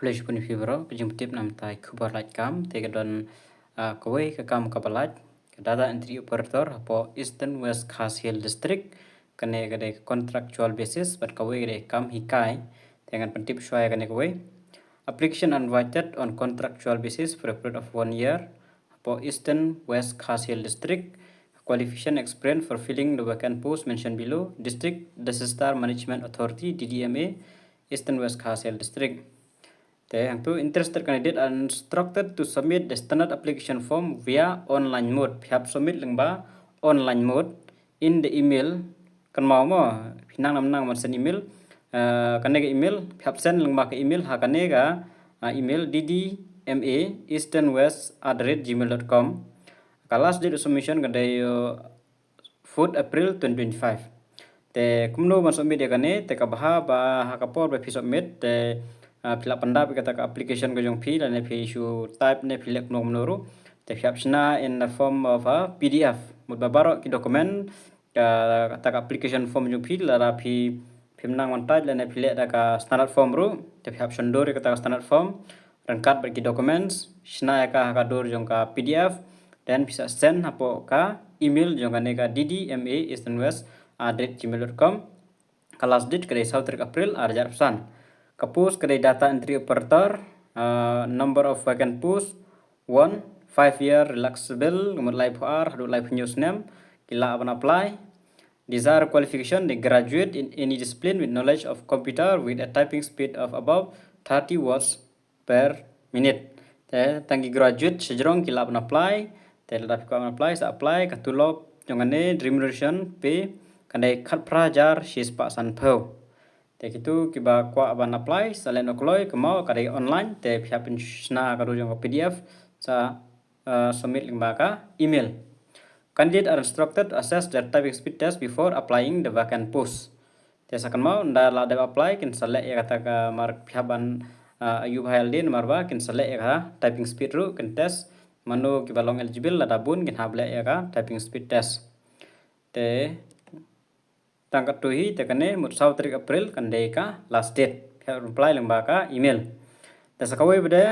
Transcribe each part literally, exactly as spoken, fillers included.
Khublei shibun ïa phi baroh, ka jingpyntip namar ka khubor lait kam, te ka don, ah, kawei ka kam kaba lait, ka data entry operator, hapoh Eastern West Khasi Hills District, kane ka dei ka contractual basis, bad kawei ka dei kam hikai, te ngan pyntip shwa ïa kane kawei. Application invited on contractual basis for a period of one year, hapoh Eastern West Khasi Hills District, qualification experience for filling the vacant post mentioned below, District Disaster Management Authority, D D M A, Eastern West Khasi Hills District. Te hangtu interested candidate are instructed to submit the standard application form via online mode. Phi hap submit lyngba online mode in the email. Kynmaw mo, phi nang nam nang ban send email. Ah, kane ka email, phi hap send lyngba ka email, ha kane ka, ah, email D D M A Eastern West at the rate gmail dot com. Ka last date of submission ka dei, uh, fourth April twenty twenty-five. Te kumno ban submit ïa kane, te kaba ha ba ha ka por ba phi submit, te, ah, phi lah pyndap ïa kata ka application ka jong phi, lane phi shu type ne phi leh kumno kumno ruh. Te phi hap shna in the form of a P D F. Mut ba baroh ki document, ka, kata ka application form jong phi, lada phi, phim nang ban type lane phi leh da ka standard form ruh, te phi hap shon dur ïa kata ka standard form ryngkat bad ki documents, shna ïa ka ha ka dur jong ka P D F, then phi sa send hapoh ka email jong kane ka D D M A Eastern West at the rate gmail dot com. Ka last date ka dei saw tarik April ar hajar arphew san. Ka post ka dei data entry operator, ah, number of vacant post, one, five year relaxable, ka mut laiphew ar haduh laiphew hynñiew snem ki lah ban apply. Desired qualification, the graduate in any discipline with knowledge of computer with a typing speed of above thirty words per minute. Te tang ki graduate shajrong ki lah ban apply. Te lada phi kwah ban apply, sa apply. Ka tulop jong kane, remuneration pay, ka dei khatphra hajar shispah sanphew. Te kitu kiba kwah ban apply, sa leh noh kloi, kynmaw ka dei online, te phi hap pynshna ka dur jong ka P D F, sa, uh, submit lyngba ka email. Candidate are instructed to assess their typing speed test before applying the vacant post. Te sa kynmaw, ynda la dep apply, kin sa leh ïa kata ka mar phi hap ban, ah, ïoh bha ïalade namar ba kin sa leh ïa ka typing speed ruh, kin test mano kiba long eligible, lada bun kin hap leh ïa ka typing speed test. Te tang katto hi, te kane mut saw tarik April kan dei ka last date. Phi hap apply lyngba ka email. Te sa kawei pat de,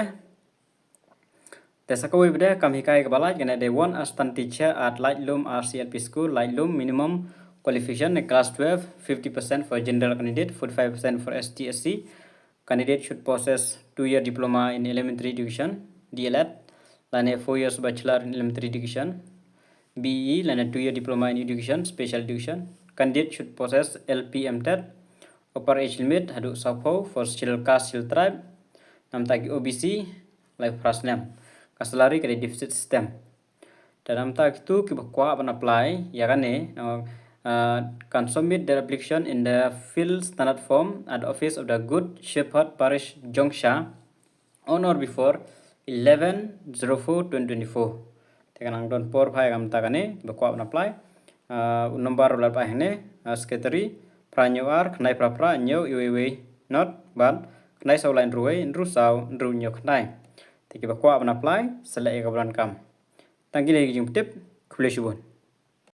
te sa kawei pat de kam hikai kaba lait, kane dei one assistant teacher at Laitlum R C L P school, Laitlum, minimum qualification in class twelve, fifty percent for general candidate, forty-five percent for S T, S C. Candidate should possess two year diploma in elementary education, D L Ed, lane four years bachelor in elementary education, B E, lane two year diploma in education, special education. Candidate should possess L P M TET, upper age limit haduh sawphew for scheduled caste, scheduled tribe. Namar ki O B C, laiphew phra snem. Ka salary ka dei deficit system. Te namar kitu kiba kwah ban apply ïa kane, uh, uh, can submit their application in the filled standard form at the office of the Good Shepherd Parish Jongksha on or before eleven zero four twenty twenty-four. Te kan nang don por bha ïa kane, ba kwah ban apply. Ah, u number u la lap hangne, ah, secretary, phra hynñiew ar, khyndai phra phra, hynñiew iwei iwei, not, bad, khyndai saw lai hynriew wei, hynriew saw, hynriew hynñiew khyndai. Te kiba kwah ban apply, sa leh ïa kaba donkam. Tang kine ki jingpyntip, khublei shibun.